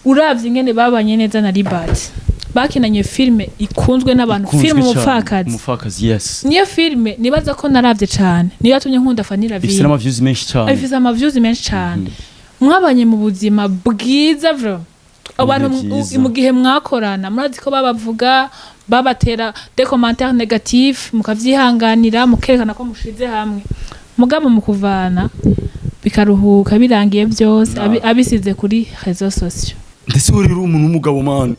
Uravye ingene babanye neza na Libert, bakinanye filme ikunzwe n'abantu, Ikunzwe filme cane. Umupfakazi. Umupfakazi, yes. Niyo filme nibaza ko naravye cane, niyo yatumye nkunda Fanny Ifise Lavine. n'ama views menshi cane. Ifise ama views menshi cane. Mwabanye mu buzima bwiza vro, abantu Ibihe vyiza. Mu gihe mwakorana, murazi ko babavuga, babatera des commentaires négatifs, mukavyihanganira, mukerekana ko mushize hamwe. Mugabo mu kuvana bikaruhuka, birangiye byose, abisize kuri réseaux sociaux. Ndetse wowe rero umuntu w'umugabo, man,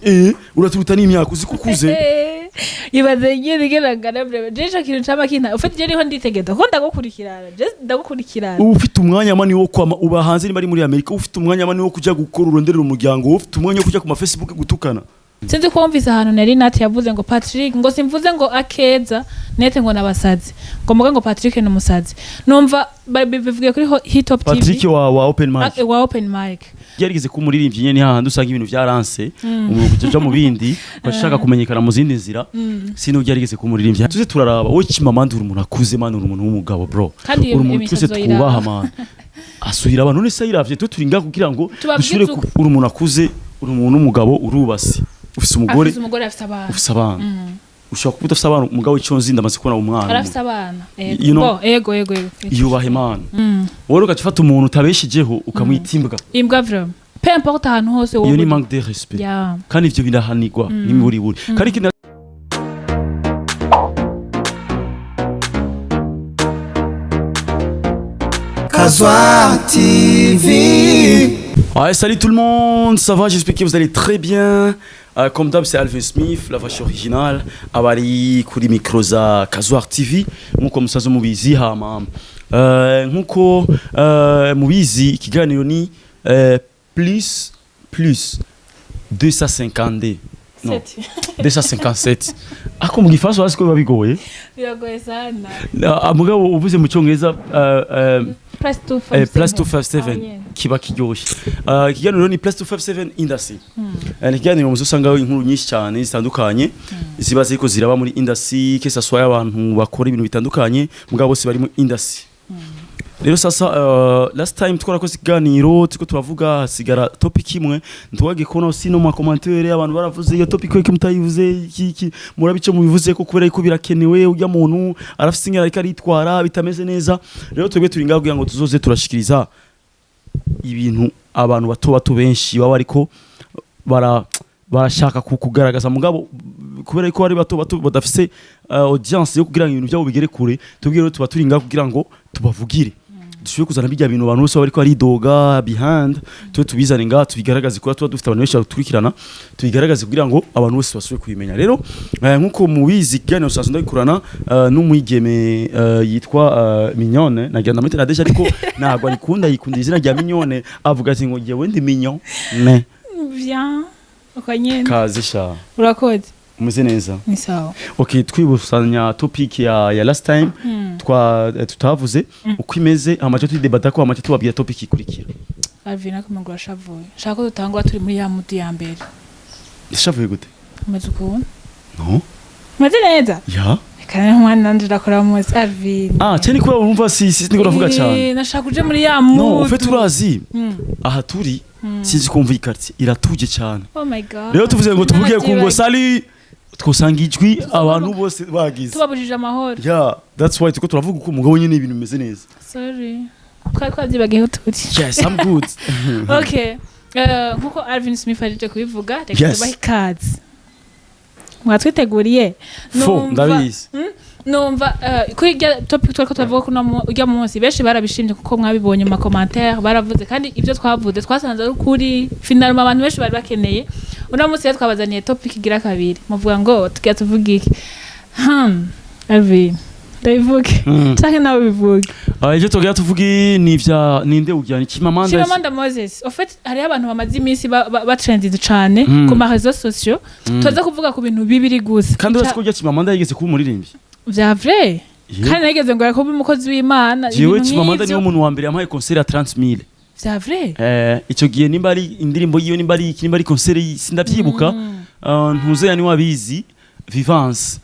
uraturuta n'imyaka, uzi ko ukuze. Ibaze nyine igeragara breve, je ico kintu cama kinta ufite, je niho nditegeza ko ndagukurikirana, je ndagukurikirana. Uba ufite umwanya, man, wo kwama uba hanze, niba ari muri Amerika, uba ufite umwanya, man, wo kujya gukora uronderera umuryango, uba ufite umwanya wo kujya ku ma Facebook gutukana. Sinzi ko wumvise ahantu nari nati yavuze ngo Patrick, ngo simvuze ngo akeza nete, ngo nabasazi, ngo muga ngo Patrick ni umusazi. Numva bivugiye kuri Hitop TV. Patrick wa open mic. Wa open mic. Yarigeze kuba umuririmbyi nyene, hahandi usanga ibintu vyaranse, umuntu kuja mu bindi ashaka kumenyekana mu zindi nzira. Sino yarigeze kuba umuririmbyi. Tuze turaraba wowe Chimamanda, uri umuntu akuze, man, uri umuntu w'umugabo, bro. Kandi Uri umuntu twese imisazi zoyiraba. twubaha, man. Asubira abantu none se ayiravye, twe turi ngaha kugira ngo Tubabwize dushobore uri umuntu akuze, uri umuntu w'umugabo, urubase, ufise umugore. Afise umugore, afise abana. Ufise abana. Ushobora kuba udafise abana, umugabo ico nzi ndamaze kubona umwana. Arafise abana, ego. You know- Bo, ego. Yubaha Imana. Wowe ugaca ufata umuntu utabeshijeho ukamwita imbwa. Imbwa vraiment, peu importe ahantu hose wowe Iyo ni uri. manque de respect. Kandi ivyo birahanirwa n'imiburiburi, kandi ikindi. Kazwa TV. Ouais, salut tout le monde, ça va? J'espère que vous allez très bien. Comme d'hab, c'est Alvin Smith, la vache originale. Abari kuri micro za Kazuar TV, nkuko musazo mubizi. Hama nkuko mubizi, ikiganiro ni plus plus 250, non? Sept. 257. Ako mu gifaransa hasi ko biba bigoye. Biragoye sana. Mugabo uvuze mu cyongereza Plus 257. Plus 257. Ah, yeah. Kiba kiryoshye. Ikiganiro ni plus 257 industry. Ni ikiganiro muzosangaho inkuru nyinshi cyane zitandukanye ziba ziriko ziraba muri industry, que ça soit abantu bakora ibintu bitandukanye, mugabo bose bari mu industry. Rero sasa, last time twarakoze ikiganiro turiko turavuga, hasigara topic imwe. Ntwage kubona aussi no mu commentaire abantu baravuze iyo topic ko mutayivuze, iki iki murabice mubivuze ko kubera ko birakenewe, ujya muntu arafise ingene ariko aritwara bitameze neza. Rero twebwe turi ngaho kugira ngo tuzoze turashikiriza ibintu abantu bato bato benshi baba ariko barashaka kugaragaza, mugabo kubera ko ari bato bato badafise audience yo kugira ngo ibintu byabo bigere kure. Tubwire rero, tuba turi ngaho kugira ngo tubavugire, dushobore kuzana bijya bintu abantu bose bariko aridoga behind, tube tubizane ngaha tubigaragaze, kuba tuba dufite abantu benshi badukurikirana, tubigaragaze kugira ngo abantu bose basubire kubimenya. Rero nkuko mubizi, ikiganiro sasa ndagikorana n'umwigeme yitwa Mignone. Nagira ndamwite Nadege, ariko ntabwo arikunda, yikunda izina rya Mignone. Avuga ati ngo jewe ndi Mignone. Bien, uko nyene. Kaze sha. Urakoze. Umeze neza? Ni sawa. Okay, twibusanya topic ya last time twa tutavuze uko imeze, amace tudebata ko amace tubabwira topic ikurikira. Alvin, akamaguru ashavuye, nshaka ko dutangura turi muri ya mood ya mbere. Ndashavuye gute? Umeze ukuntu. No. Umeze neza. Ya. Reka n'umwana nanje ndakora munsi, Alvin. Ah, cyane kuba urumva si niko uravuga cyane. Eh, nashaka uje muri ya mood. No, ufite urazi aha turi, sinzi kumva iyi quartier iratuje cyane. Oh my God. Rero tuvuze ngo tuvuge ku ngo Ntabyibagiwe. sali, twosanga ijwi abantu bose bagize. Tubabujije amahoro. Yeah, that's why tuko turavuga uko umugabo nyine ibintu bimeze neza. Sorry, twari twabyibagiye aho turi. Yes, I'm good. Okay. Nkuko Alvin Smith aje kubivuga, reka tubahe ikaze. Mwatwiteguriye. Fo. Ndabizi. Numva kuri irya topic twariko turavuga kuno urya munsi, benshi barabishimye kuko mwabibonye mu ma commentaire, baravuze kandi ibyo twavuze twasanze ari ukuri. Finalement abantu benshi bari bakeneye. Uno munsi rero twabazaniye topic igira kabiri. Muvuga ngo tugira tuvuge iki? Alvin, ndabivuge canke nawe bivuge? Ah, ivyo tugira tuvuge ni ivya ninde ugira ni Chimamanda. Chimamanda Moses. En fait, hariho abantu bamaze iminsi batrendinze cane ku ma réseaux sociaux. Tuza kuvuga ku bintu bibiri gusa. Kandi uretse ko urya Chimamanda yigeze kuba umuririmbyi. Vya vrai? Yeah. Kandi nageze ngo yakuba umukozi w'Imana. Jewe Ibintu Chimamanda nk'ivyo. niwe muntu wa mbere yampaye concert ya 30 000. Vya vrai? Icyo gihe nimba ari indirimbo yiwe, nimba ari iki, nimba ari concert, sindavyibuka. Ntuzeya niwe abizi. Vivance.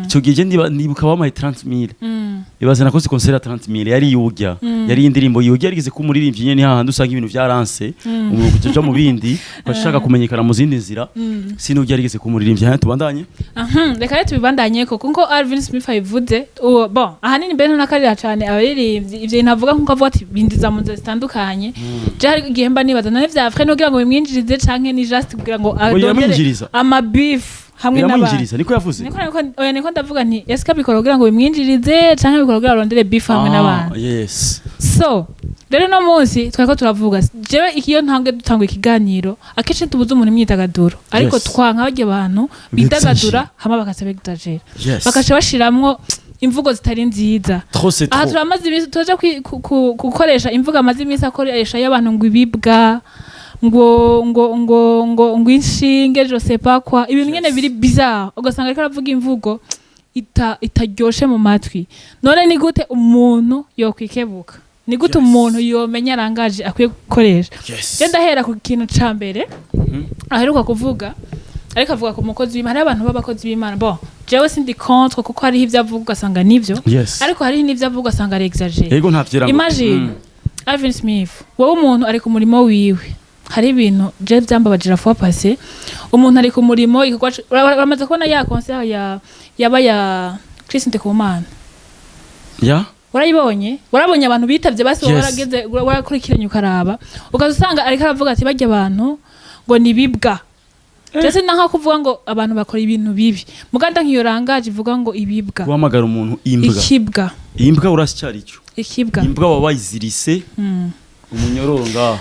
Ico gihe je ndibuka bampaye 30 000. Ibaze, nakoze concert ya 30 000, yari yurya, yari indirimbo yurya, yarigeze kuba umuririmbyi nyene, hahandi usanga ibintu vyaranse, umuntu kuja mu bindi ugashaka kumenyekana mu zindi nzira. Sinurya yarigeze kuba umuririmbyi. Hanyuma tubandanye. Aha, reka rero tubibandanye ko kuko Alvin Smith abivuze uwo. Bon, ahanini mbere ntunakarira cyane abaririmbyi ivyo bintu avuga, nkuko avuga ati bindiza mu nzira zitandukanye. Je hari igihe mba nibaza, none vya vrai nugira ngo bimwinjirize, canke ni just kugira ngo arondere Biramwinjiriza. amabeef hamwe n'abandi? Biramwinjiriza, niko yavuze. Niko oya, niko ndavuga nti ese abikora kugira ngo bimwinjirize, canke abikora kugira arondere beef hamwe n'abantu? So rero uno munsi twariko turavuga, jewe iyo ntambwe dutanga ikiganiro, akenshi tubuze umuntu imyidagaduro, ariko twanka barya abantu bidagadura hama bakaca begitagera, bakaca bashiramwo imvugo zitari nziza. Trop c'est Aha trop. turamaze iminsi turaja gukoresha imvugo amaze iminsi akoresha y'abantu, ngo ibibwa, ngo inshinge, je sais pas quoi, ibintu nyene biri bizarre, ugasanga ariko aravuga imvugo itaryoshe mu matwi. None ni gute umuntu yokwikebuka? Ni gute umuntu yomenya arangaje akwiye gukoresha? Je ndahera ku kintu ca mbere aheruka kuvuga, ariko avuga ku mukozi w'Imana. Hariho abantu b'abakozi b'Imana. Bon, jewe sindi contre, kuko hariho ivyo avuga ugasanga nivyo, ariko hariho n'ivyo avuga ugasanga ari exagéré. Yego, nta vyera ngo Imagine, Alvin Smith, wowe umuntu ari ku murimo wiwe, hari ibintu je vyambabajira fois passé. Umuntu ari ku murimo, igikorwa uramaze kubona ya concert ya yaba ya Chris Ndikumana? Ya. Warayibonye? Warabonye abantu bitavye basi? Yes. Warageze warakurikiranye, ukaraba, ukaza usanga ariko aravuga ati barya abantu ngo ni bibwa. Jese nanka kuvuga ngo abantu bakora ibintu bibi, muganda nkiyo rangaje ivuga ngo ibibwa. Guhamagara umuntu imbwa. Ikibwa. Imbwa urasicyari icyo. Ikibwa. Imbwa baba bayizirise umunyororo ngaha.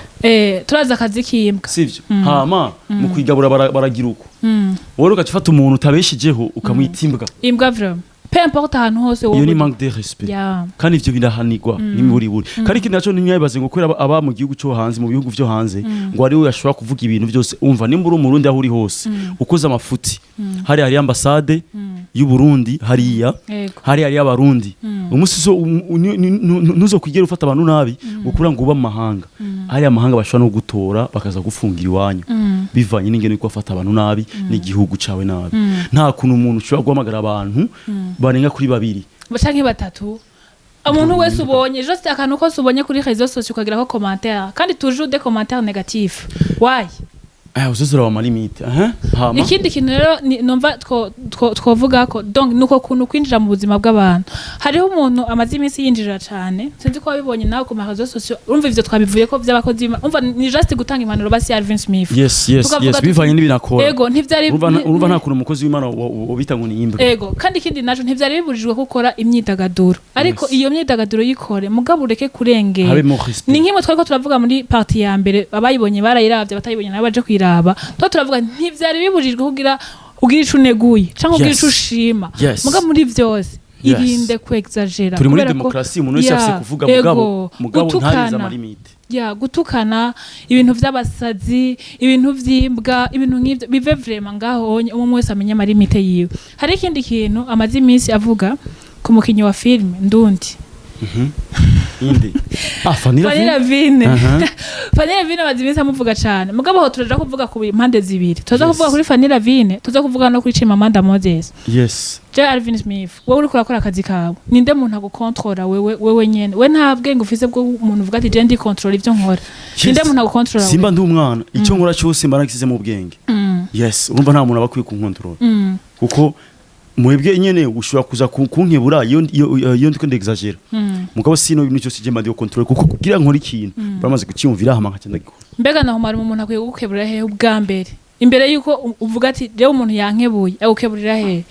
Turazi akazi k'imbwa. Sivyo? Hama mu kwigabura baragira uko. Wowe ugaca ufata umuntu utabeshijeho ukamwita imbwa. Imbwa vraiment, peu importe ahantu hose wowe Iyo ni uri. manque de respect. Kandi ivyo birahanirwa n'imiburiburi. Kandi ikindi naco, ntimwabibaze ngo kubera aba mu gihugu cyo hanze, mu bihugu vyo hanze, ngo ari we ashobora kuvuga ibintu byose. Umva, nimba uri Umurundi, aho uri hose ukoze amafuti, hari ambasade y'u Burundi hariya, hari abarundi. Umunsi so ntuzokwigera ufata abantu nabi ngo kubera ngo uba mu mahanga. Hariya amahanga bashobora no gutora bakaza gufungira iwanyu, bivanye n'ingene uko bafata abantu nabi n'igihugu cawe nabi. Nta kuntu umuntu ushobora guhamagara abantu barenga kuri babiri canke batatu, umuntu wese ubonye, juste akantu kose ubonye kuri réseaux sociaux ukagirako commentaire, kandi toujours des commentaires négatifs, why? Ah, uzoze uraba amalimite. Aha, hama Ikindi kintu rero numva twovuga ko, donc nuko kuntu kwinjira mu buzima bw'abantu, hariho umuntu amaze iminsi yinjira cane, sinzi ko wabibonye nawe ku ma réseaux sociaux. Urumva ivyo twabivuye ko vy'abakozi b'Imana, umva ni just gutanga impanuro basi ya Alvin Smith. Yes. Tukavuga tuti- Bivanye n'ibinakora. Ego, ntivyari Urumva nta kuntu umukozi w'Imana wobita ngo ni imbwa. Ego, kandi ikindi naco, ntivyari bibujijwe gukora imyidagaduro, ariko iyo myidagaduro yikore, mugabo ureke kurengera. Habemo respect. Ni nk'imwe twariko turavuga muri partie ya mbere, abayibonye barayiravye, abatayibonye nabo baje kuyiraba. Tuba turavuga ntivyari bibujijwe kugira ugira ico uneguye canke ugira ico ushima, mugabo muri vyose irinde kwexagera. Turi muri Kubera ko- demokarasi, umuntu wese Ya, afise kuvuga, ego, mugabo ntarenze gutukana. amalimite. Ya, gutukana, ibintu vy'abasazi, ibintu vy'imbwa, ibintu nk'ivyo bive vraiment ngaho onye, umwe wese amenye amalimite yiwe. Hari ikindi kintu amaze iminsi avuga ku mukinyi wa filime Ndundi. Inde? Ah, Fanny. Fanny Lavine. Aha. Fanny Lavine amaze iminsi amuvuga cane, mugabo aho turaja kuvuga ku impande zibiri, tuza kuvuga kuri Fanny Lavine, tuza kuvuga no kuri Chimamanda Moses. J Alvin Smith, wowe uriko urakora akazi kawe, ninde muntu agukontrola? Wewe nyene, we nta bwenge ufise bwo umuntu uvuga ati je ndi control ivyo nkora. Ninde muntu agukontrola? Simba ndi umwana, icyo nkora cyose mba nagisize mu bwenge. Yes, urumva nta muntu aba akwiye kunkontorora, kuko mwebwe nyene ushobora kuza kunkebura iyo ndiko ndexagera. Mugabo sino ibintu cyose je mba ndiho control, kuko kugira nkora ikintu baramaze kucyumvira, hama nkaca ndagikora. Mbega naho mara umuntu akwiye kugukeburira hehe ubwa mbere, imbere yuko uvuga ati jewe umuntu yankebuye? Agukeburira hehe?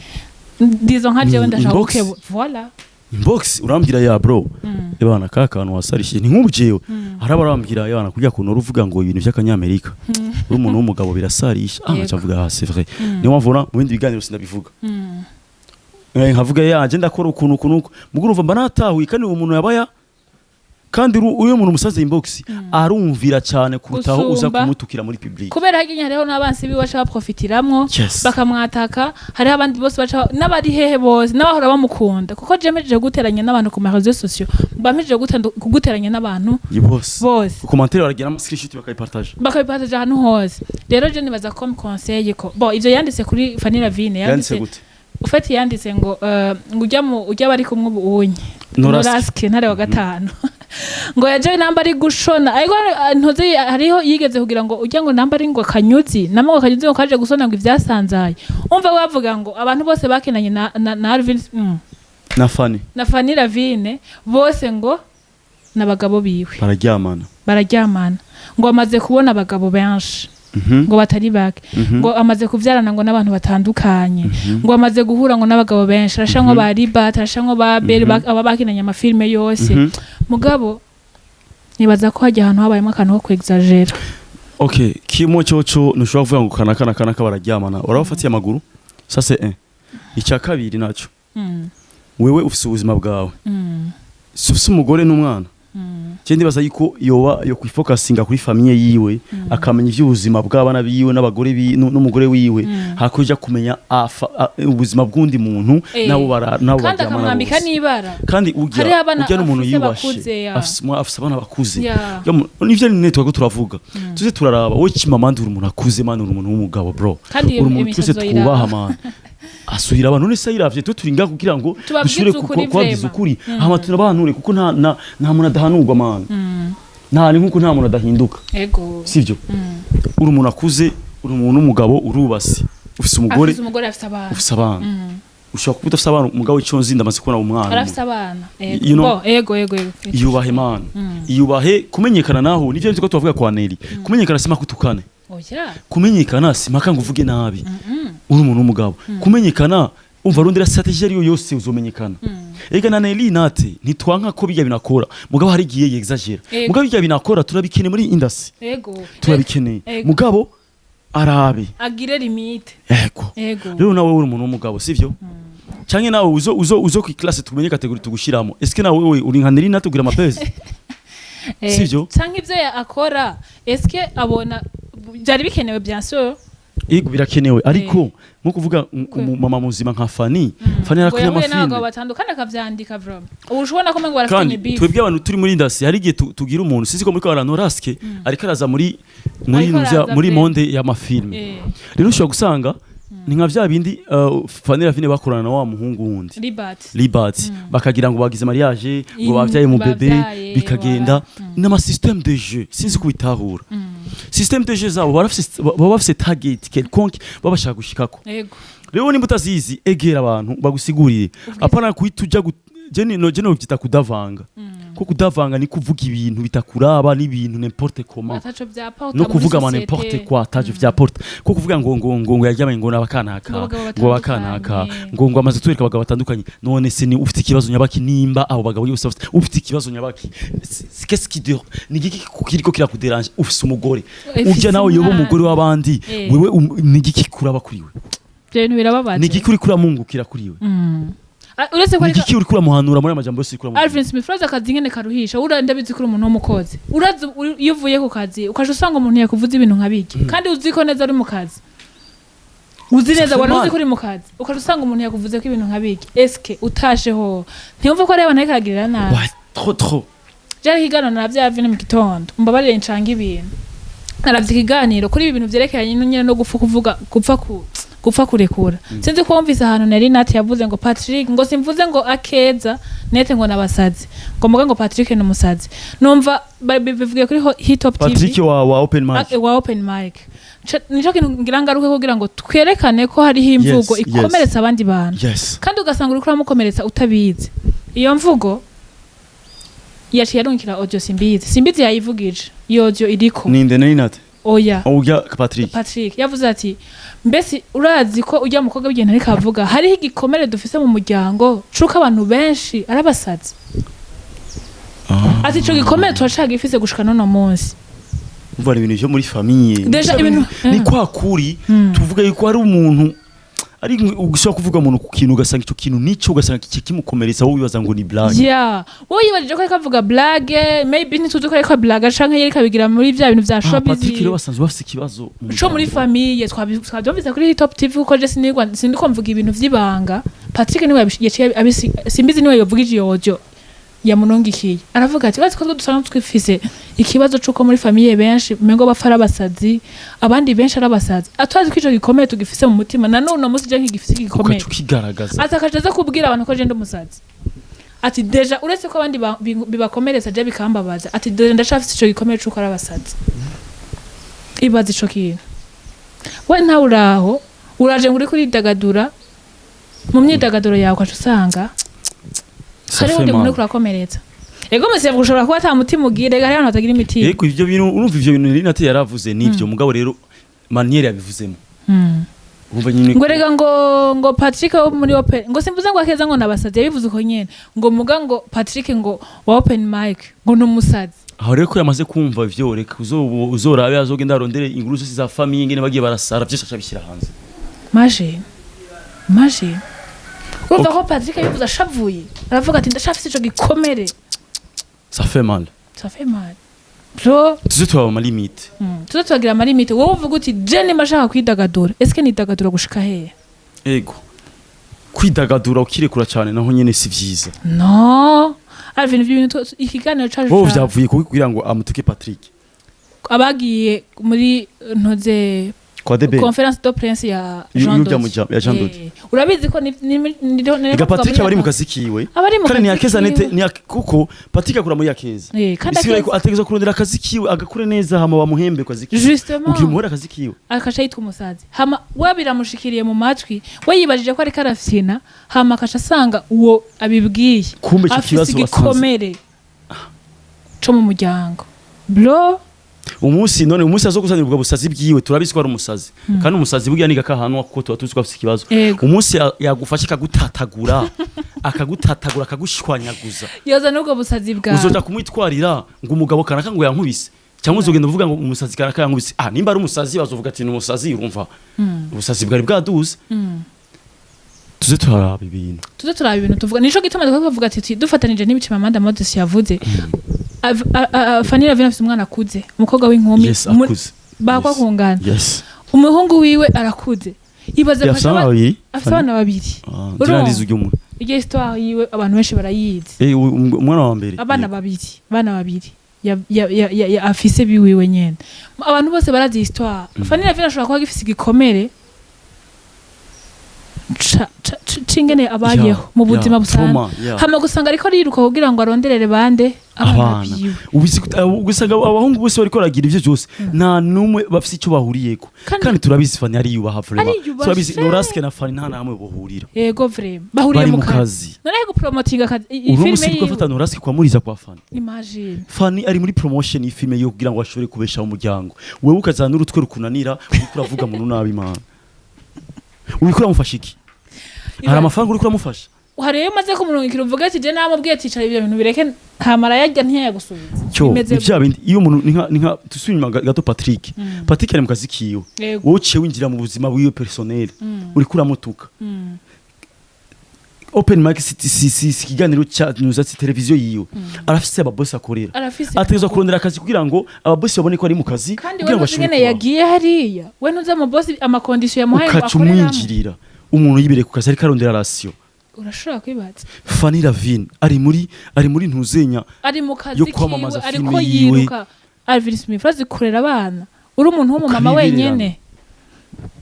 Ndizo nka jewe ndashaka Inbox. gukebura, voilà. Inbox urambwira: "Ya bro, ebana ka kantu wasarishije." Ni nk'ubu jewe hari abarambwira: "Ebana, kurya kuntu uruvuga ngo ibintu by'akanyamerika uri umuntu w'umugabo birasarisha." Ah, nkaca mvuga: "Ah, c'est vrai." Niyo mpamvu ubona mu bindi biganiro sindabivuga. Nkavuga ya je ndakora ukuntu ukuntu uku, mugo urumva mba natahuye. Kandi uwo muntu yabaya, kandi uyo muntu umusaze inbox arumvira cyane kurutaho uza Gusumba. kumutukira muri public. Kubera hagiye hariho n'abansi biwe baca baprofitiramwo, bakamwataka. Hariho abandi bose baca, n'abari hehe bose, n'abahora bamukunda, kuko je mpejeje guteranya n'abantu ku ma réseaux sociaux, mba mpejeje kuguteranya n'abantu Ye bose. bose. Commentaire baragira ama screenshot bakayipartage. Bakabipartaje ahantu hose. Rero je nibaza ko conseil ko, bon, ivyo yanditse kuri Fanny Lavine Yanditse gute? Ufati yanditse ngo ngo ujya mu ujya bari kumwe ubu unye Noraske. Noraske ntare wa gatanu, ngo yaje namba ari gushona, ariko ntuzi hariho yigeze kugira ngo ujya ngo namba ari ngo kanyuzi namba ngo kanyuzi ngo kaje gusona ngo ivyasanzaye. Umva bavuga ngo abantu bose bakinanye na Alvin Na Fanny. Na Fanny Lavine bose ngo n'abagabo biwe. Bararyamana. Bararyamana, ngo amaze kubona abagabo benshi ngo batari bake, ngo amaze kuvyarana ngo n'abantu batandukanye, ngo amaze guhura ngo n'abagabo benshi, arasha ngo ba Ribat, arasha ngo ba Beri, aba bakinanye amafilme yose. Mugabo nibaza ko hajya ahantu habayemo akantu ko kwexagera. Okay, kimwe cyoco ntushobora kuvuga ngo kana kana kana bararyamana urabafatiye amaguru, ça c'est un. Icya kabiri naco, wewe ufise ubuzima bwawe, si ufise umugore n'umwana. Je ndibaza yuko yoba yo kwifokasinga kuri famille yiwe, akamenya ivy'ubuzima bw'abana biwe n'abagore n'umugore wiwe, hakuja kumenya ubuzima bw'undi muntu nabo bara nabo Kandi baryamana akamwambika bose. n'ibara. Kandi urya Hariho abana urya n'umuntu afise yubashe. bakuze, ya. Afise abana bakuze. Nivyo nyine twako turavuga, tuze turaraba wowe Chimamanda, uri umuntu akuze man, uri umuntu w'umugabo bro. Kandi iyo Uri umuntu twese imisazo iraba. twubaha man, asubira abantu none se ayiravye, twe turi ngaha kugira ngo Tubabwize dushobore ukuri. kubabwiza Vraiment. ukuri, hama tunabahanure, kuko nta muntu adahanurwa man, nta ni nkuko nta muntu adahinduka. Sivyo? Uri umuntu akuze, uri umuntu w'umugabo, urubase, ufise umugore. Afise umugore, afise abana. Ufise abana. Ushobora kuba udafise abana, umugabo ico nzi ndamaze kubona umwana. Arafise abana, ego. You know? Bo, ego. Iyubahe man, iyubahe. Kumenyekana naho nivyo nzi ko tubavuga kwa Neri, kumenyekana sima kutukane. Oya. Kumenyekana simpaka ngo uvuge nabi, uri umuntu w'umugabo. Kumenyekana, umva, rondera stratégie ariyo yose uzomenyekana. Ega na Nelly Nate ntitwanka ko bijya binakora, mugabo hari igihe yexagera. Mugabo bijya binakora turabikeneye muri industry. Turabikeneye. Mugabo arabe Agire limite. Ego. Rero nawe uri umuntu w'umugabo, sivyo? Canke nawe uzo ku classe tumenye catégorie tugushiramo. Est-ce que nawe wewe uri nka Nelly Nate ugira amapezi? Sivyo? Canke ivyo akora, eske abona byari bikenewe? Bien sûr. Yego, birakenewe, ariko nko kuvuga umumama muzima nka Fanny, Fanny Ngo arakunya yahuye n'abagabo amafilme batandukanye akavyandika, vraiment ubu ushobona ko umengo kandi barafitanye beef. Twebwe abantu turi muri industry hari igihe tugira umuntu, sinzi ko muri ko Noraske ariko araza muri Ariko araza muri pe. monde y'amafilme. Rero ushobora gusanga ni nka vya bindi Fanny Ravine bakorana na wa muhungu wundi. Libat. Libat, bakagira ngo bagize mariage, ngo bavyaye mu bébé. Bavyaye, Bikagenda voilà. n'ama système de jeu, sinzi kubitahura. Système de jeu zabo barafise, baba bafise target quelconque baba bashaka gushikako. Rero nimba utazizi, egera abantu bagusigurire, apana kuhita uja je no je no byita kudavanga, ko kudavanga ni kuvuga ibintu bitakuraba n'ibintu n'importe comment. Ataco vyapporta No muri kuvuga ama société. n'importe quoi ataje vyapporta, ko kuvuga ngo yaryamanye ngo n'abakanaka, Ngo abagabo ngo abakanaka, batandukanye. ngo amaze kutwereka abagabo batandukanye. None se ni ufite ikibazo nyabaki? Nimba abo bagabo bose ufite ikibazo nyabaki? Qu'est-ce qui dure? Ni igiki kiriko kirakuderanje? Ufise umugore. Ufise Urya nawe yoba umwana. umugore w'abandi. Wewe ni igiki kuraba kuri we? Ivyo bintu birababaje. Ni igiki uriko uramungukira kuri we? Ah, uretse ko Ni ariko igiki uriko uramuhanura muri amajambo yose uriko uramuhanura? Alvin Smith, urazi akazi ngene karuhisha. Ura ndabizi ko uri umuntu w'umukozi, urazi iyo uvuye ku kazi ukaja usanga umuntu yakuvuze ibintu nka bijya, kandi uzi ko neza ari mu kazi, uzi neza wari uzi ko uri mu kazi, ukaja usanga umuntu yakuvuze ko ibintu nka bijya, eske utashe ho ntiyumva ko ari abantu ariko aragirira nabi? Ouais, trop trop. Byari ikiganiro naravye Alvin mu gitondo, mbabarire ncanga ibintu, naravye ikiganiro kuri ibi bintu vyerekeranye nyene no gupfa kuvuga, gupfa ku gupfa kurekura. Sinzi ko wumvise ahantu nari nati yavuze ngo Patrick, ngo simvuze ngo akeza nete ngo nabasazi, ngo muga ngo Patrick ni umusazi. Numva bivugiye kuri Hitop TV. Patrick wa open mic. Ah, wa open mic. Nico kintu ngira ngaruke kugira ngo twerekane ko hariho imvugo ikomeretsa abandi bantu, kandi ugasanga uriko uramukomeretsa utabizi. Iyo mvugo yaciye arungikira audio Simbizi, Simbizi yayivugije iyo audio iriko. Ninde, nari nate? Oya. Urya Patrick? Patrick yavuze ati: "Mbese urazi ko ujya mukobwa w'igenda ariko avuga hariho igikomere dufise mu muryango cuko abantu benshi arabasazi?" Ati: "Ico gikomere turacagifise gushika n'uno munsi." Umva, ni ibintu vyo muri famille. Déjà ibintu Ni kwa kuri tuvuga yuko hari umuntu ari ushobora kuvuga umuntu ku kintu, ugasanga ico kintu nico, ugasanga kimukomeretsa, wowe wibaza ngo ni blague. Yeah, wowe yibajije ko ariko avuga blague, maybe ntituzi ko ariko blague canke yariko abigira muri vya bintu vya Ah, showbiz. Patrick rero basanzwe bafise ikibazo mu Co muri muryango. famille twabyumvise kuri Top TV, kuko je sinigwa sindiko mvuga ibintu vy'ibanga. Patrick niwe yaciye Simbizi niwe yavugije iyo audio. Yamurungikiye aravuga ati: "Urazi ko twe dusanzwe twifise ikibazo c'uko muri famille benshi umengo bapfa ari abasazi, abandi benshi ari abasazi. Aturazi ko ico gikomeye tugifise mu mutima, na none uno munsi je nkigifise igikomere." Ukaca ukigaragaza. Ati akaja aza kubwira abantu ko je ndi umusazi. Ati déjà uretse ko abandi bibakomeretsa, je bikambabaza. Ati déjà ndacafise ico gikomere c'uko ari abasazi. Ibaza ico kintu, we ntawe uraho, uraje ngo uriko uridagadura, mu myidagaduro yawe ukaca usanga hariho undi muntu uriko urakomeretsa. Ego musiyavuga ushobora kuba ata mutima ugira. Ega hariho abantu batagira imitima. Yego, ivyo bintu urumva, ivyo bintu Renate yaravuze nivyo, mugabo rero manière yabivuzemo, urumva nyine. Ngo rega ngo Patrick wo muri open, ngo simvuze ngo akeza ngo nabasazi, yabivuze uko nyene, ngo muga ngo Patrick ngo wa open mic ngo numusazi. Aho rero ko yamaze kumva ivyo, reka uzorabe azogenda arondere inkuru zose za famille, ingene bagiye barasara, vyose aca abishyira hanze. Maje maje urumva ko Patrick yabivuze ashavuye, aravuga ati ndashafise ico gikomere. Ça fait mal. Ça fait mal, bro. Tuze turaba ama limite. Tuze turagira ama limite. Wowe uvuga uti je nimba ashaka kwidagadura, eske nidagadura gushika hehe? Ego, kwidagadura ukirekura cyane naho nyene si vyiza. No Alvin, ivyo bintu ikiganiro cacu Wowe vyavuye kuki kugira ngo amutuke Patrick? Abagiye muri ntoze Kwa Debe. Conférence de presse ya Jean Y'urya Dodi. Ya Jean Dodi. Urabizi ko Ega Patrick aba ari mu kazi kiwe. Aba ari mu Kandi kazi ntiyakeza nete kiwe. Kuko Patrick akura muri Yakeza. Kandi Bisigura Akeza. ko ategerezwa kurondera akazi kiwe, agakure neza, hama bamuhembe ku kazi kiwe. Justement. Ugira umuhore akazi kiwe. Akaca yitwa umusazi, hama we biramushikiriye mu matwi, we yibajije ko ariko arafyina, hama akaca asanga uwo abibwiye Kumbe ico afise kibazo wasanze igikomere co mu muryango, bro. Umunsi none umunsi azokusanira ubwo busazi bwiwe, turabizi ko ari umusazi, kandi umusazi burya niga kahanwa, kuko tuba tuzi ko afise ikibazo. Umunsi yagufashe akagutatagura, akagutatagura, akagushwanyaguza, yoza n'ubwo busazi bwawe. Uzoja kumwitwarira ngo umugabo kanaka ngo yankubise, cyangwa uzogenda uvuga ngo umusazi kanaka yankubise? Ah, nimba ari umusazi, bazovuga ati ni umusazi. Urumva ubusazi bwari bwaduze. Tuze turaraba ibintu. Tuze turaba ibintu tuvuga. Nico gituma tuvuga ati dufatanije n'ibice Mama Moses yavuze. Fanny Lavine afise umwana akuze, umukobwa w'inkumi. Akuze. Bakwa kungana. Umuhungu wiwe arakuze, ibaze. Afise abana babiri. Afise abana babiri. Ah, Urumva? ngira ndizi umwe. Iryo histoire yiwe abantu benshi barayizi. Umwana wa mbere. Abana babiri, abana babiri afise biwiwe nyene, abantu bose barazi histoire. Fanny Lavine ashobora kuba agifise igikomere c'ingene abayeho mu buzima busanzwe. Trauma, yeah. Hama gusanga ariko ariruka kugira ngo aronderere bande abana Abana biwe. Ugasanga abahungu bose bariko baragira ivyo byose, nta numwe bafise icyo bahuriyeko. Kandi turabizi Fanny ariyubaha vraiment. Ariyubashe. Turabizi Noraske na Fanny nta namwe bohurira. Yego, vraiment, bahuriye Bari mu mu kazi. kazi. None gupromotinga akazi Uno filime musi uriko yiwe. afata Noraske kwa Muriza, kwa Fanny. Imagine. Fanny ari muri promotion y'ifilme yo kugira ngo ashobore kubeshaho umuryango. Wewe ukazana n'urutwe rukunanira, uriko uravuga muntu nabi. Imana, uriko uramufasha iki? Hari amafaranga uriko uramufasha? Hari iyo umaze kumurungikira, uvuga ati je namubwiye ati icara ibyo bintu bireke, ntamara yarya ntiyagusubiza. Cyo Bimeze ni vya bindi iyo umuntu ni nka tusubire inyuma gato. Patrick, Patrick ari mu kazi kiwe. Wowe uciye winjira mu buzima bwiwe personnel, uriko uramutuka. Open mic si ikiganiro cya nuza, si televiziyo yiwe. Arafise ababosi akorera. Arafise. Ategerezwa kurondera akazi kugira ngo ababosi babone ko ari mu kazi, Kandi kugira we ngo ntuzi ashobore ingene kubaho. yagiye hariya, we ntuzi amabosi ama condition yamuhaye ngo Ukaca akoreramo. umwinjirira, umuntu yibereye ku kazi ariko arondera ration. Urashobora kwibaza. Fanny Lavine ari muri ntuzenya Ari mu kazi yo kwamamaza kiwe, filime ariko yiwe. yiruka. Alvin Smith azikorera abana, uri umuntu w'umumama Ukabibererana. wenyene.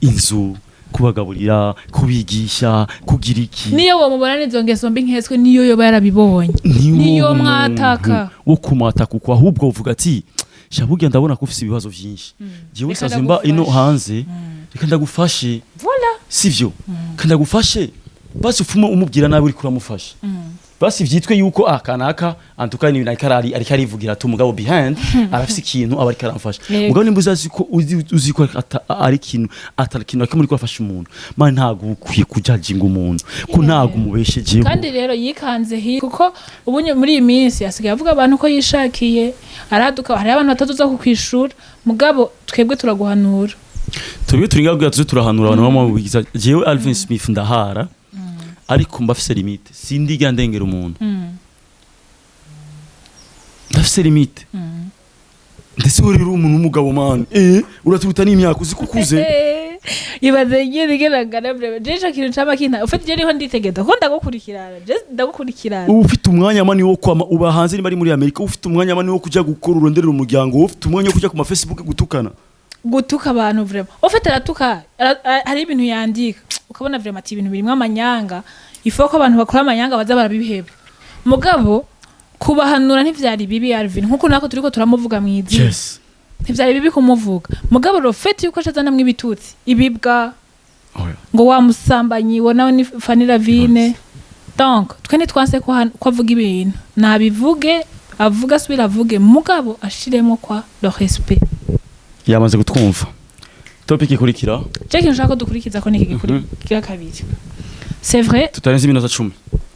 Inzu, kubagaburira, kubigisha, kugira iki. Niyo wamubona n'izo ngeso mbi nkeswe, niyo yoba yarabibonye, Niwo niyo muntu mwataka. Wo kumwataka uko, ahubwo uvuga ati shaburya ndabona ko ufise ibibazo vyinshi, jewe Reka nsanzwe mba ino ndagufashe. hanze, reka ndagufashe. Voilà. Sivyo? Kandi ndagufashe, basi ufume umubwira nabi uriko uramufasha, basi vyitwe yuko kanaka antuka ni ariko arari ariko arivugira ati umugabo behind arafise ikintu aba ariko aramfasha. Yego. Mugabo nimba uzazi ko uzi ko ari ikintu atari ikintu akimuri ko afasha umuntu, man, ntago ukwiye kujudginga umuntu ko ntago umubeshejeho. Kandi rero yikanze hi kuko ubu muri iyi minsi asigaye avuga abantu ko yishakiye, araduka. Hariho abantu batazoza kukwishura, mugabo twebwe turaguhanura. Twebwe turi ngaho kugira tuze turahanura abantu bamubwiza. Jewe Alvin Smith ndahara, ariko mbafise limite, sindiga ndengera umuntu. Ndafise limite. Ndetse wowe rero umuntu w'umugabo, man, uraturuta n'imyaka, uzi ko ukuze. Ibaze nyine igeragana vraiment. Je ico kintu cama kinta ufite, je niho nditegeza ko ndagukurikirana, je ndagukurikirana. Uba ufite umwanya mani wo kwama uba hanze, niba ari muri Amerika, uba ufite umwanya mani wo kujya gukora uronderera umuryango, uba ufite umwanya wo kujya ku ma Facebook gutukana. Gutuka abantu vraiment. Ufite aratuka, hari ibintu yandika ukabona vraiment ati ibintu birimwo amanyanga, ifo ko abantu bakora amanyanga baza barabiheba. Mugabo kubahanura ntivyari bibi, Alvin, nkuko nako turiko turamuvuga mw'izina. Ntivyari bibi kumuvuga, mugabo le fait yuko acazanamwo ibitutsi, ibibwa, Oya. ngo wa musambanyi wo nawe ni Fanny Lavine. Donc twe ntitwanse ko avuga ibintu, nabivuge, avuga, asubira avuge, mugabo ashiremo kwa le respect. Yamaze kutwumva. Topic ikurikira. Je kintu nshaka ko dukurikiza ko niki gikurikira kabiri, c'est vrai. Tutarenze iminota 10.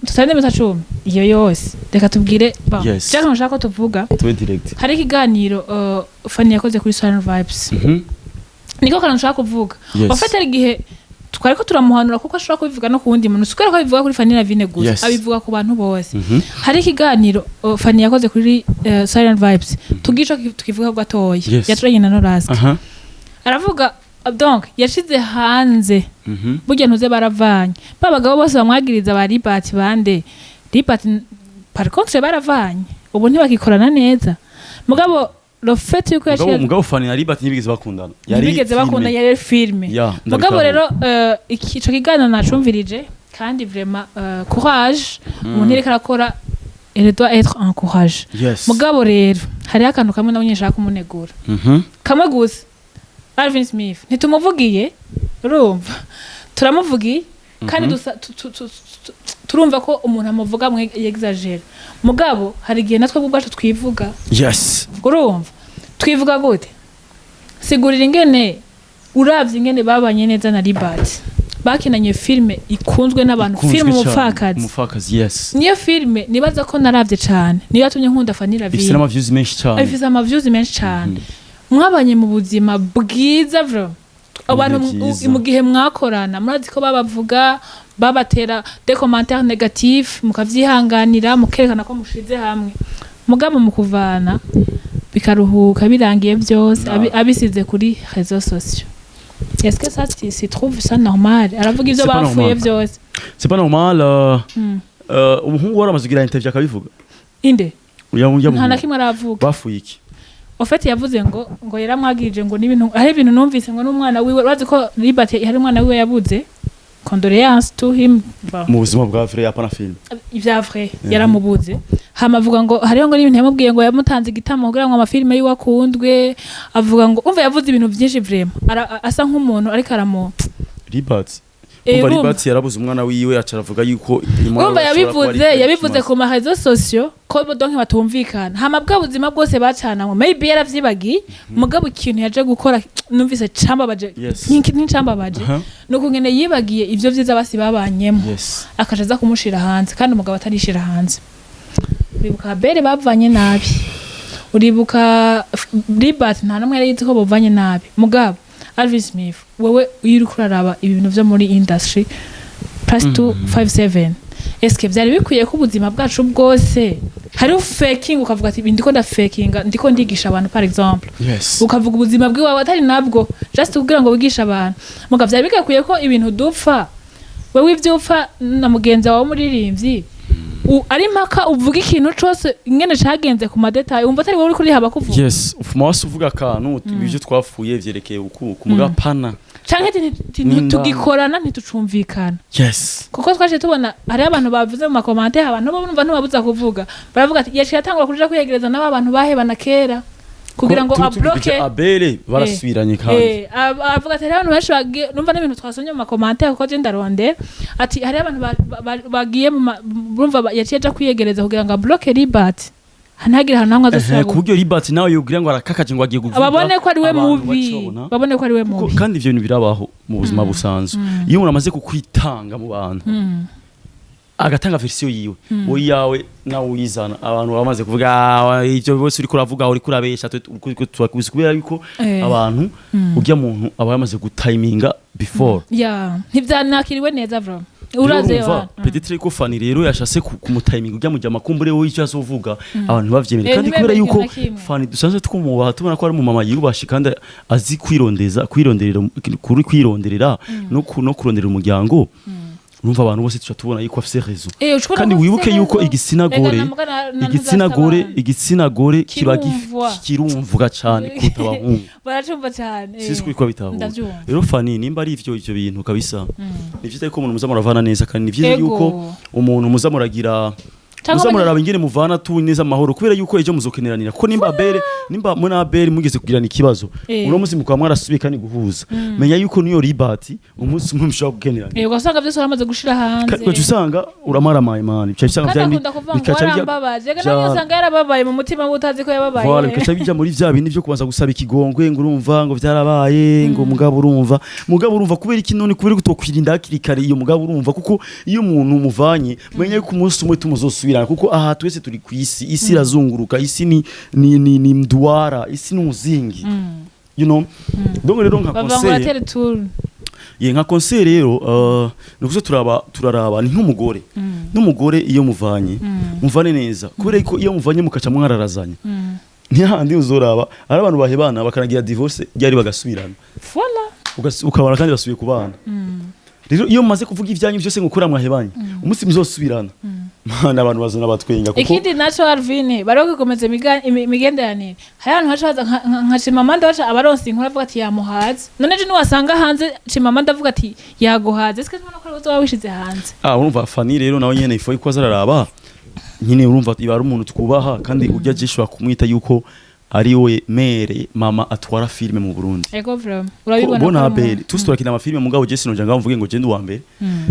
Tutarenze iminota 10 iyo yose, reka tubwire bon. Yes. Je kintu nshaka ko tuvuga, tube direct. hari ikiganiro Fanny yakoze kuri Silent Vibes. Niko kantu nshaka kuvuga. Yes. En fait, hari igihe twari ko turamuhanura kuko ashobora kubivuga no ku wundi muntu, si kubera ko abivuga kuri Fanny Lavine gusa, abivuga ku bantu bose. Hari ikiganiro Fanny yakoze kuri Silent Vibes, tugico tukivuga gatoya. Yaturanye na Noraska. Aravuga, donc yashize hanze burya ntuze baravanye ba bagabo bose bamwagiriza, ba Libert, bande Libert, par contre baravanye, ubu ntibakikorana neza, mugabo le fait yuko Mugabo, yashize mugabo Fanny na Libert ntibigeze bakundana. Yari ntibigeze filme. bakunda, yari filme. Ya, mugabo ndabitahura. rero ico kiganiro nacumvirije kandi vraiment, courage, umuntu ariko arakora, elle doit être encouragée. Mugabo rero hariho akantu kamwe nabonye nshaka kumunegura, kamwe gusa. Alvin Smith ntitumuvugiye, urumva turamuvugiye kandi dusa turumva ko umuntu amuvuga mwe exagère, mugabo hari igihe natwe ubwacu twivuga. Urumva twivuga gute? Sigurira ingene uravye ingene babanye neza na Libert, bakinanye filme ikunzwe n'abantu, Ikunzwe filme cane. Umupfakazi. Umupfakazi, yes. Niyo filme nibaza ko naravye cane, niyo yatumye nkunda Fanny Ifise Lavine. n'ama views menshi cyane. Ifise ama views menshi cane. Mwabanye mu buzima bwiza vraiment, abantu Ibihe vyiza. Mu gihe mwakorana murazi ko babavuga, babatera des commentaires négatifs, mukavyihanganira, mukerekana ko mushize hamwe, mugabo mu kuvana bikaruhuka birangiye byose abisize kuri réseaux sociaux. Est-ce que ça tu trouves ça normal? Aravuga ivyo C'est pas bapfuye normal. byose. C'est pas normal. Umuhungu wari amaze kugira interview akabivuga. Inde? Uya Nta na muhungu. kimwe aravuga. Bafuye iki? En fait yavuze ngo yaramwagirije ngo n'ibintu, hari ibintu numvise ngo n'umwana wiwe, urazi ko Libert hari umwana wiwe yabuze, condoléances to him. Bon. Mu buzima bwa vrai, apana film. Ivya vrai, yaramubuze. Hama avuga ngo hariho ngo n'ibintu yamubwiye, ngo yamutanze igitamo kugira ngo amafilime yiwe akundwe. Avuga ngo, umva, yavuze ibintu byinshi vraiment. Asa nk'umuntu ariko aramu Libert. Eh, Umva, urumva. Libert yarabuze umwana wiwe, aca aravuga yuko umwana Urumva we ashobora kuba yabivuze ari yabivuze ikimaze. ku ma réseaux sociaux ko bo donc batumvikana, hama bwa buzima bwose bacanamwe maybe yaravyibagiye. Mugabo ikintu yaje gukora numvise cambabaje, nk'incambabaje, nuko ngene yibagiye ivyo vyiza basi babanyemo, akaja aza kumushira hanze kandi umugabo atarishira hanze. Uribuka Bere bavanye nabi, uribuka Libert, nta n'umwe yari yizi ko bavanye nabi. Mugabo Alvin Smith, wewe iyo uriko uraraba ibintu vyo muri industry plus 257, eske vyari bikwiye ko ubuzima bwacu bwose hariho faking, ukavuga ati ndiko ndafakinga, ndiko ndigisha abantu, par exemple, ukavuga ubuzima bw'iwawe atari nabwo, just kugira ngo wigishe abantu? Mugabo vyari bigakwiye ko ibintu dupfa, wewe ivyo upfa na mugenzi wawe w'umuririmbyi, ari impaka uvuga ikintu cose ingene cagenze ku ma détails, wumva atari wowe uriko urihaba kuvuga. Yes, ufuma wasi uvuga akantu uti ibyo twapfuye vyerekeye uku kumugapana. Canke ati N'indani. ntitugikorana, ntitucumvikana. Kuko twaje tubona hariho abantu bavuze mu ma commentaires, abantu bo bumva ntibabuza kuvuga, baravuga ati yaciye atangura kuja kwiyegereza n'aba bantu bahebana kera kugira ngo abloke. Abere barasubiranye kandi. Avuga ati hariho abantu benshi bagiye, numva n'ibintu twasomye mu ma commentaires kuko je ndarondera, ati hariho abantu bagiye mu urumva yaciye aja kwiyegereza kugira ngo abloke Libert, ntagire ahantu hamwe azosubira. Ku buryo Libert nawe yogira ngo arakakaje, ngo agiye kuvuga, Babone ko ari we abantu mubi. baca babona. Babone ko ari we mubi. Kandi ivyo bintu birabaho mu buzima busanzwe, iyo umuntu amaze kukwitanga mu bantu, agatanga version yiwe, wowe iyawe nawe uyizana, abantu baba bamaze kuvuga: "Ah, ivyo bose uriko uravuga uriko urabesha." Twe turakuzi kubera yuko abantu urya muntu aba yamaze gutayiminga before. Ya, ntivyanakiriwe neza vraiment. Uraze Rero urumva, wa peut-être ko Fani rero yashase kumutayiminga ujya mujya makumbure wowe icyo azovuga abantu bavyemere, kandi kubera ntibemere yuko ikintu na kimwe. Fani dusanzwe twumubaha, tubona ko ari umumama yubashe kandi azi kwirondeza, kwironderera kuri kwironderera no kurondera umuryango. Urumva abantu bose tuca tubona yuko afise raison. Ushobora Kandi kuba wibuke ufise yuko raison. igitsina gore Rega na igitsina gore ntuzasabana. igitsina gore kiba Kirumvwa. kirumvwa cyane kuruta abahungu. Baracumva cyane. Sinzi ko bitahura. Ndavyumva. Rero Fani, nimba ari ivyo bintu kabisa, ni vyiza yuko umuntu muza muravana neza, kandi ni vyiza Ego. yuko umuntu muza muragira Cyangwa muza muraraba ingene muvana tu neza amahoro, kubera yuko ejo muzokeneranira, kuko nimba Abel, nimba muri Abel mugeze kugirana ikibazo, uno munsi mukaba mwarasubiye kandi guhuza, menya yuko niyo ribati umunsi umwe mushobora gukeneranira. Ugasanga byose waramaze gushira hanze. Kandi ugaca usanga uramaramaye, man, bica usanga Kandi vya akunda kuvuga ngo bikaca warambabaje. Rega nawe usanga yarababaye mu mutima we, utazi ko yababaye. Voilà, bikaca bijya muri vya bindi byo kubanza gusaba ikigongwe, ngo urumva ngo vyarabaye, ngo mugabo urumva, mugabo urumva. Kubera iki none? Kubera ko tokwirinda hakiri kare iyo mugabo urumva, kuko iyo umuntu muvanye, menya yuko umunsi umwe tumuzosubirana, kuko aha twese turi ku isi, isi irazunguruka, isi ni mduara, isi ni umuzingi. Donc rero nka Bavuga ngo conseil uratere tour. Ye, nka conseil rero, nukuze turaba turaraba ni nk'umugore n'umugore, iyo muvanye muvane neza, kubera ko iyo muvanye mukaca mwararazanya, ntihandi uzoraba ari abantu bahebana bakanagira divorce ryari bagasubirana. Voilà. Ukabona kandi basubiye kubana. Rero iyo mumaze kuvuga ibyanyu byose ngo ukura mwahebanye, umunsi muzosubirana, mana, abantu bazona batwenga kuko Ikindi naco, Alvine, bari bagikomeza imigenderanire. Hari abantu baca baza nka Chimamanda, baca abaronse inkuru avuga ati yamuhaze. None ejo niwasanga hanze Chimamanda avuga ati yaguhaze, ese tubona ko ari wowe wishize hanze? Ah, urumva Fani rero nawe nyene ifo yuko azararaba nyine, urumva iba ari umuntu twubaha, kandi ujya jishobora kumwita yuko ari we mere mama atwara filime mu Burundi. Ego, vraiment, urabibona Bo ko na ari Abel tous turakina amafilime, mugabo je sinoja ngaho mvuge ngo je ndi uwa mbere.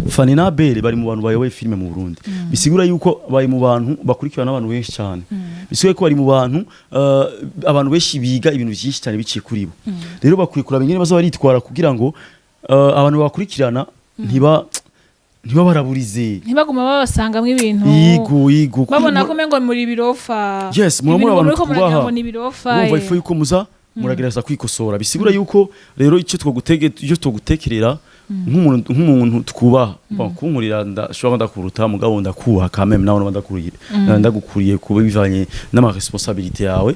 Fani na Abel bari mu bantu bayoboye filime mu Burundi, bisigura yuko bari mu bantu bakurikirana n'abantu benshi cyane, bisigura ko bari mu bantu abantu benshi biga ibintu byinshi cyane biciye kuri bo. Rero bakwiye kuraba ingene baza baritwara kugira ngo abantu bakurikirana ntiba baraburize. Ntibaguma babasangamwo ibintu. Yigo. Babona ko umengo muri birofa. Yes, muba muri Ibintu abantu muriko muragira twubaha. ngo ni birofa. Urumva ifu yuko muza muragerageza kwikosora, bisigura yuko rero icyo twogutekerera nk'umuntu twubaha. Bon, kunkurira ndashobora ndakuruta, mugabo ndakubaha quand même, nawe ndakuriye, ndagukuriye kuba bivanye n'ama responsabilité yawe,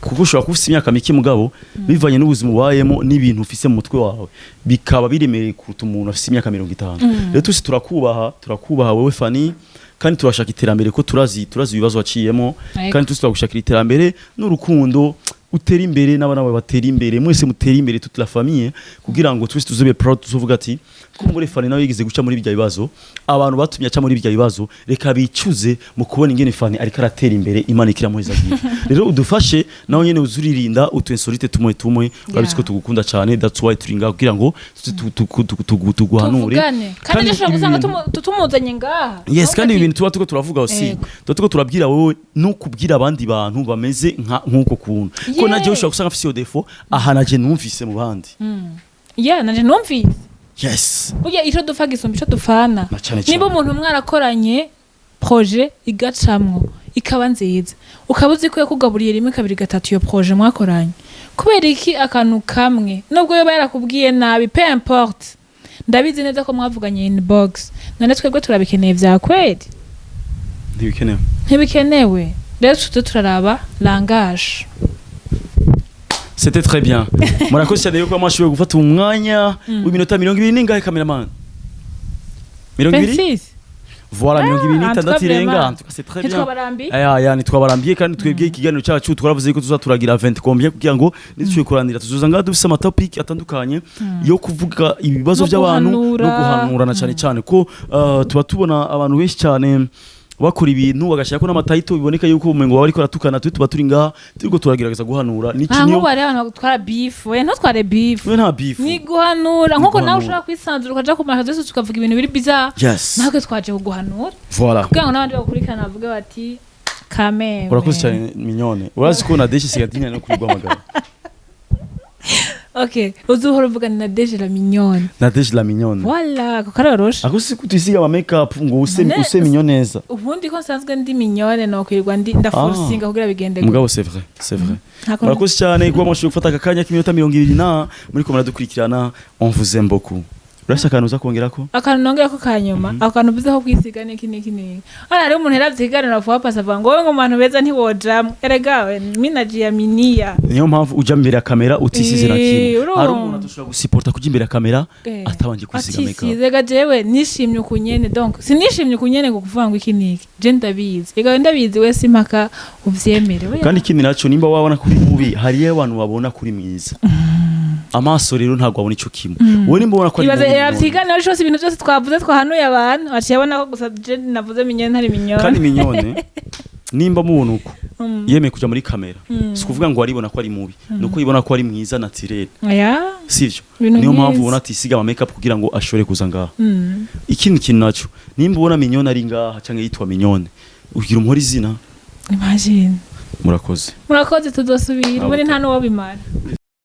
kuko ushobora kuba ufise imyaka mike, mugabo bivanye n'ubuzima ubayemo n'ibintu ufise mu mutwe wawe bikaba biremereye kuruta umuntu afise imyaka 50. Rero twese turakubaha, turakubaha wewe Fani, kandi turashaka iterambere, ko turazi ibibazo waciyemo. Kandi twese turagushakira iterambere n'urukundo, utera imbere n'abana bawe batera imbere, mwese mutera imbere, toute la famille, kugira ngo twese tuzobe proud, tuzovuga ati kumbure Fani nawe yigeze guca muri ibyo bibazo, abantu batumye aca muri ibyo bibazo reka bicuze mu kubona ingene Fani ariko aratera imbere, Imana ikiramuhezagira. Rero udufashe nawe nyene uzuririnda utu insolite tumwe tumwe. Urabizi ko tugukunda cyane, that's why turi ngaho kugira ngo tuguhanure. Tuvugane kandi dushobora ibi gusanga tumuzanye ngaha. Yes, kandi ibi Ahubwo bintu tuba turiko turavuga aussi, tuba turiko turabwira wowe no kubwira abandi bantu bameze nka nk'uko kuntu ko naje ushobora gusanga afise iyo défaut aha naje numvise mu bandi. Yeah, nanje numvise. Burya ico dupfa gisumba ico dupfana. Na cane Niba cane. umuntu mwarakoranye projet igacamwo ikaba nziza, ukaba uzi ko yakugaburiye rimwe, kabiri, gatatu iyo projet mwakoranye, kubera iki akantu kamwe, nubwo yoba yarakubwiye nabi, peu importe, ndabizi neza ko mwavuganye inbox, none twebwe turabikeneye vya kweli? Ntibikenewe. Ntibikenewe. Rero tuze turaraba langage. C'était très bien. Murakoze cyane yuko mwashoboye gufata umwanya w'iminota 20 n'ingahe, cameraman? 20? 26. Voilà, 26 En tout cas, irenga. vraiment. En tout cas, c'est très bien. Ntitwabarambiye. Aya ya, ntitwabarambiye, kandi twebwe ikiganiro cyacu twaravuze ko tuzaturagira 20 combien kugira ngo nituye kuranira tuzoza ngaha dufise ama topic atandukanye yo kuvuga ibibazo No by'abantu no guhanura. guhanurana cyane cyane ko tuba tubona abantu benshi cyane bakora ibintu bagashyirako n'amatayito, biboneka yuko umengo baba bariko baratukana, twe tuba turi ngaha turiko turagerageza guhanura. Niki Aha niyo nk'ubu hariho abantu batwara beef. Oya, ntutware beef. We, nta beef. Ni guhanura, nkuko nawe Guhanura. ushobora kwisanzura ukaja ku marezo yose tukavuga ibintu biri bizarre. Natwe twaje kuguhanura kugira ngo n'abandi bagukurikirana bavuge bati kameme. Urakoze cyane, mignone. Urazi ko Nadege sigatinya no kuriguhamagara. Okay, uzuhora uvuga ni Nadege la mignonne. Nadege la mignonne. Voilà, ako karoroshe. Ako si kutisiga ama makeup ngo use use mignonne neza. Ubundi ko nsanzwe ndi mignonne, nokwirwa ndi ndaforcinga kugira bigende gute? Mugabo c'est vrai, c'est vrai. Ntako. Murakoze cyane kuba mwashoboye gufata aka kanya k'iminota 20 na muri ko muradukurikirana. On vous aime beaucoup. Urafise akantu uza kongerako? Akantu nongera ko kanyuma, ako kantu uvuze ko kwisiga niki niki niki, hano hariho umuntu yaravye ikiganiro vuba pasi avuga ngo wowe ngo mu bantu beza ntiwojamwo. Erega we mi najiaminia. Niyo mpamvu uja imbere ya kamera utisize na kimwe. Urumva. Hari umuntu adashobora gusupporta kuja imbere ya kamera atabanje kwisiga makeup. Atisize ga. Jewe nishimye ukunyene, donc sinishimye ukunyene ngo kuvuga ngo iki niki. Je ndabizi, ega ndabizi, wese impaka uvyemere. Oya. Kandi ikindi naco, nimba wabona kuri mubi, hariyo abantu babona kuri mwiza. Amaso rero ntabwo abona ico kimwe. Wowe nimba ubona ko ari Ibaze mubi, yaravye ikiganiro cose, ibintu byose twavuze, twahanuye abantu, aciye abona ko gusa je navuze Mignonne ntari Mignonne. Kandi Mignonne, nimba mubona uko yemeye kuja muri kamera, si ukuvuga ngo aribona ko ari mubi, nuko yibona ko ari mwiza naturel. Oya. Sivyo? Ibintu Niyo mpamvu nk'ivyo. ubona atisiga ama makeup kugira ngo ashobore kuza ngaha. Ikindi kintu naco, nimba ubona Mignonne ari ngaha canke yitwa Mignonne, ugira umuhora izina. Imagine. Murakoze. Murakoze, tuzosubira ubundi nta n'uwo bimara.